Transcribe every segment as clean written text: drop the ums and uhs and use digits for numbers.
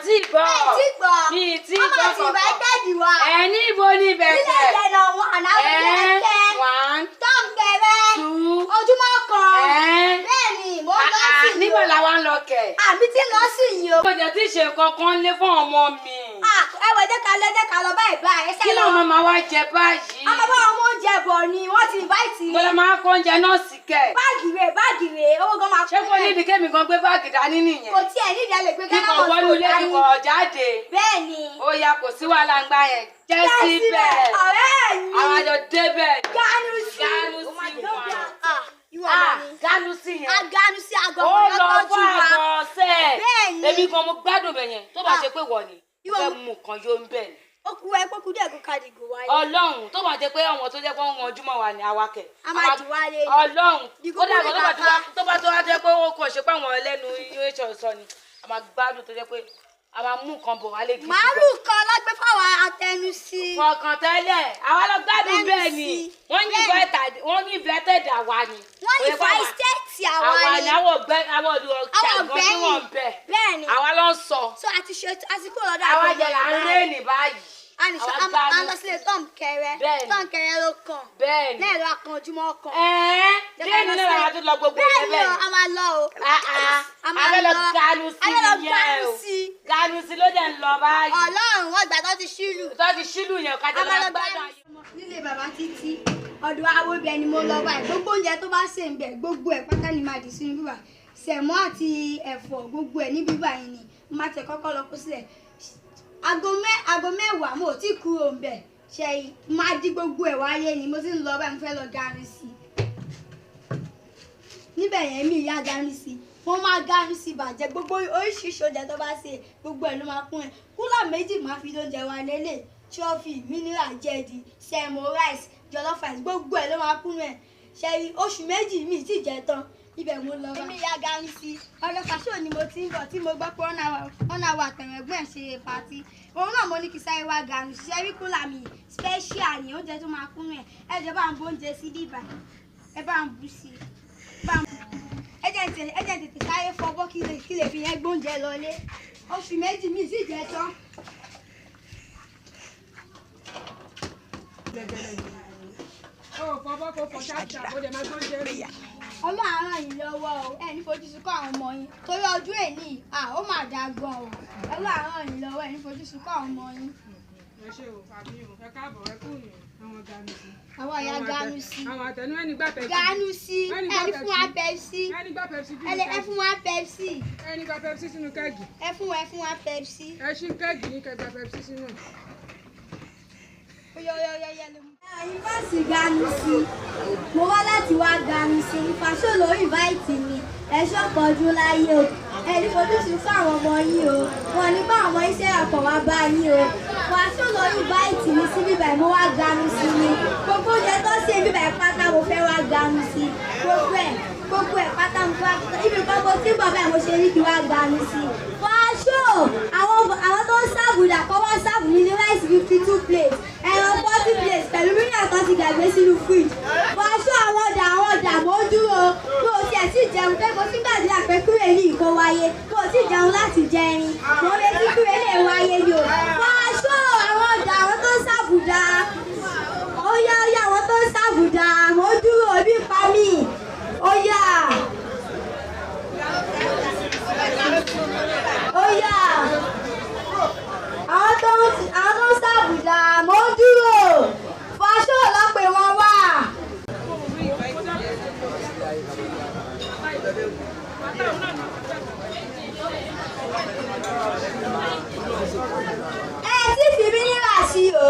tí gbọ́. Ẹ ti gbọ́. Mi tí gbọ́ Ọmọ ti kankan. invited wa. Ẹ ní ibo ní Nílé bẹ̀tẹ̀. ìdènà wọn àná Ẹ kẹ́kẹ́. one Tom kẹrẹ. two. Ojúmọ́ kan. Ẹ. Bẹ́ẹ̀ni, mo ń lọ sí yìí. Nígbà làwa ń lọ kẹ̀. Àmì tí ń lọ sí yìí o. Mo jẹ́ tí ṣe kankan lé fún ọmọ mi. Ẹ wọ jẹ́ ká lọ jẹ́ ká lọ báyìí báyìí. Kí làwọn máa wá jẹ báyìí? Ọmọ bá wọn mú oúnjẹ bọ̀ ni wọ́n ti invite mi. Mo lọ máa kó oúnjẹ náà sí kẹ̀. Báàgì rẹ̀ báàgì rẹ̀ owó gan máa Ṣé kò ní ìdí kémi gan gbé báàgì dání nìyẹn? Kò tiẹ̀ ní ìdí ẹ lè gbé Ghana Kíkọ̀ must wọnú go ilé dání. kíkọ̀ jáde. Bẹ́ẹ̀ni. Ó yá kò sí wàhálà ń gbá yẹn. Jẹ́ Jẹ́ síbẹ̀. Ọ̀rẹ́ mi. Àwọn àjọ débẹ̀. Ganu sí. Ganu sí wọn. Ìwọ ọmọ mi. Ganu sí yẹn. Aganu sí àgọ́ Ó ọmọ lọ lọ́tọ́jú fún wa. àgọ́ sẹ́ẹ̀. Bẹ́ẹ̀ni. Èmi gan mo gbádùn bẹ̀ yẹn. Tó bá ṣe pé wọ̀ ni, Ìwọ fẹ́ ọmọ- mú nǹkan yóò ń bẹ̀ ni. Ó kú ẹ kó kú díẹ̀ kó kàdìgò wáyé. Ọlọ́run tó bá jẹ́ pé àwọn tó jẹ́ pé wọ́n ranjú mọ́ wa ni awakẹ̀. A máa dì wálé ni. Ọlọ́run Dìgò kódà kúrò tó bá tó bàbá. wá tó bá tó wá jẹ́ pé ó kàn ṣe pé àwọn ẹlẹ́nu yóò ṣe sọ ni a máa gbádùn tó jẹ́ pé a máa mú nǹkan bọ̀ wálé gidi. Màálù kan lágbé fáwọn atẹnusí. Fọkàn tẹ́lẹ̀ àwa lọ gbádùn Bẹ́ẹ̀ni bẹ́ẹ̀ ni sí. wọ́n ní invited wọ́n ní invited àwa ni. Wọ́n ní Ó yẹ kó àwa- vice àwa àwa ni. ni àwọn ọ̀gbẹ́ àwọn ọ̀dọ́ Àwọn ṣàgbọ́n tí ọ̀gbẹ́yìn. wọ́n ń bẹ̀. Bẹ́ẹ̀ni. Àwa ló ń sọ. So àti ṣe àti kúrò lọ́dọ̀ Àwa àgbọ̀n jẹ là ń báyìí. rẹ́ẹ̀nì báyìí. A ní sọ Àwa a máa gbádùn. lọ sílé Tom Kẹrẹ. Bẹ́ẹ̀ni. Tom Kẹrẹ ló kàn. Bẹ́ẹ̀ni. Náà ló akàn ojúmọ́ kan. Ẹ̀ẹ́ Jẹ́ ká lẹ́nu lọ náà sílé. làwọn tún lọ gbogbo yẹn Bẹ́ẹ̀ni o, bẹ́ẹ̀. a máa lọ o. A máa A fẹ́ lọ lọ. ganu sí A fẹ́ lọ nìyẹn ganu o. sí. Ganu sí ló dẹ̀ ń lọ báyìí. Ọlọ́run wọ́n gbà tó ti ṣílù. Tó ti ṣílù yẹn ká A jẹ́ máa lọ lọ gbádùn ganu ayé. Nílé bàbá Títí, ọ̀dọ̀ awo ibẹ̀ ni mo lọ báyìí. Gbogbo oúnjẹ tó bá sè ń bẹ̀, gbogbo ẹ̀ pátá ni màá dì sínú bíbà. Sẹ̀mọ́ àti ẹ̀fọ́ gbogbo ẹ̀ ní bíbà yìí ni má tẹ̀ kọ́kọ́ lọ kó sílẹ̀. Aago mẹ́wàá mo ò tí kúrò ń bẹ̀. Ṣé máa di gbogbo ẹ̀ wáyé ni mo ti ń lọ báyìí mo fẹ́ lọ ganu sí i. Níbẹ̀ yẹn mi ìyá ganu sí i. Mo máa ganu sí i bàjẹ́ gbogbo oríṣiríṣi oúnjẹ tó bá sè gbogbo ẹ̀ ló máa kún ẹ̀. Kúlà méjì máa fi lóúnjẹ wa lélẹ̀. Trọ́fì, mineral jẹ̀dì, sẹ̀mó rice, jollof rice gbogbo ẹ̀ ló máa kún ẹ̀. Ṣé oṣù méjì mi ti jẹ tán ibẹ̀ mo lọ. Èmi ìyá ganu sí i. Ọ̀dọ̀ Fàṣọ ni mo ti ń bọ̀ tí mo gbọ́ pé wọ́n náà wà tẹ̀wẹ̀gbọ́n ẹ̀ ṣe pàtí. Òun náà mo ní kí sáré wá ganu sí. Ṣé rí kúlà mi special ni oúnjẹ tó máa kún ẹ̀. Ẹ jọ̀ọ́ bá ń bu oúnjẹ sí bíbà. Ẹ bá ń bu sí i. Bá ń bu. Ẹ jẹ́ ń tètè sáré fọbọ́ kí lè fi yẹn gbóúnjẹ lọlé. Oṣù méjì mi sì jẹ tán. Ọlọ́run á ràn yín lọ́wọ́ o, ẹ ní fojú sunkún àwọn ọmọ yín. Torí ọdún èní, ó máa dáa gan o. Ọlọ́run á ràn yín lọ́wọ́, ẹ ní fojú sunkún àwọn ọmọ yín. Ẹ ṣé o, àbí o, ẹ káàbọ̀, ẹ kú ìrìn àwọn ganu sí. Àwọn ìyá ganu sí. Àwọn àtẹnu ẹni gbà Pepsi. Ganu sí, ẹni fún wa Pepsi. Ẹni gbà Pepsi sínú Ẹ kẹ́ẹ̀gì. fún wa Pepsi. Ẹni gbà Pepsi sínú kẹ́ẹ̀gì. Ẹ fún wa Pepsi. Ẹ ṣí kẹ́ẹ̀gì ní kẹ́ gba Pepsi sínú. Oyọyọyọyọ ló mú. Ẹ̀yin bá sì ganu sí. Mo wá láti wá ganu sí. Fàṣọ ló invite mi. Ẹ ṣọ́pọ̀jú láyé o. Ẹ ní fojú sunkún àwọn ọmọ yín o. Wọ́n ní bá àwọn iṣẹ́ àpọ̀ wá bá yín o. Fàṣọ ló invite mi sí bíbá ẹ̀ mo wá ganu sí ni. Gbogbo oúnjẹ tó ṣe bíbá ẹ̀ pátá mo fẹ́ wá ganu sí. Gbogbo ẹ̀ pátá mo fẹ́ wá ibi kan mo tí ń bọ̀ báyìí mo ṣe ní kí wá ganu sí. Fàṣọ àwọn tó ń sáàbù dà kọ́ wá sáàbù mi ní rice 52 plates. Ẹran 40 plates pẹ̀lú mílíọ̀nù kan ti gbàgbé sínú fridge. Fàṣọ àwọn ọ̀dà mo dúró. Mo ò tiẹ̀ tí jẹun pé mo ti gbàdúrà pé kúrè ní ìkó wáyé. Mo ò tí jẹun láti jẹ ẹyin. Mo retí kúrè lè wáyé ni o. Fàṣọ àwọn ọ̀dà àwọn tó ń sáàbù dà. Ó yá ó yá àwọn tó ń sáàbù dà. Mo dúró ebi pa mí. Ó yá. Ó yá. Àwọn tó ń sáàbù dà. Mo dúró. Fàṣọ lọ pè wọ́n wá. Ẹ ti fi mí nílà sí o.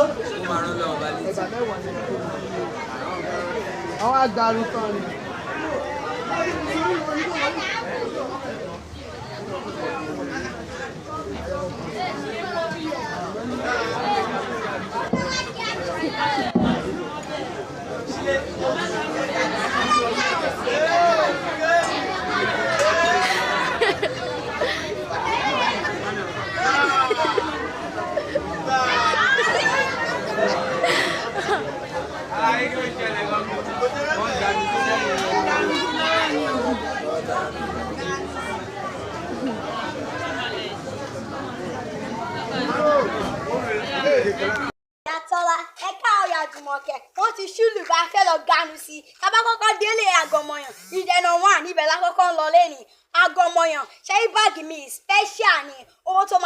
Àwọn agbárun tán ni. ganu sí. Tábà kọ́kọ́ délé àgọ́mọyàn ìdẹ̀nà wà níbẹ̀ lákọ́kọ́ ń lọ lẹ́nìí. Àgọ́mọyàn ṣé báàgì mi special ni, owó tó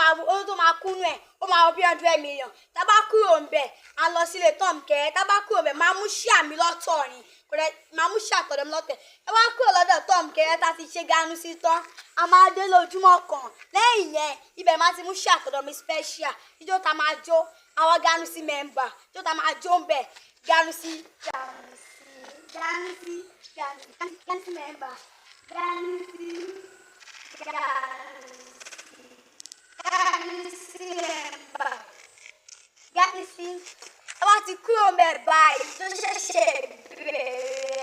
máa kúnú ẹ̀ ó máa wọ bí 100 million. Tábà kúrò ń bẹ̀, a lọ sílé tọ́m kẹ́. Tábà kúrò ń bẹ̀, máa mú ṣíà mi lọ́tọ̀ ni, kò dẹ̀ máa mú ṣíà tọ̀dọ̀ mi lọ́tẹ̀. Ẹ wá kúrò lọ́dọ̀ tọ́m kẹ́, tá ti ṣe ganu sí tán, a máa dé lójúmọ́ kan. Lẹ́yìn yẹn, ibẹ̀ máa ti mú ṣíà tọ̀dọ̀ mi special, ijó ta máa jó àwọn ganu sí mẹ́mbà, ijó ta máa jó ń bẹ̀, ganu sí ganu sí ganu sí ganu ganu sí mẹ́mbà, ganu sí ganu sí ganu sí mẹ́mbà, ganu sí. Ẹ wá ti kúrò ń bẹ̀ báyìí tó ṣẹ̀ṣẹ̀ bẹ̀rẹ̀.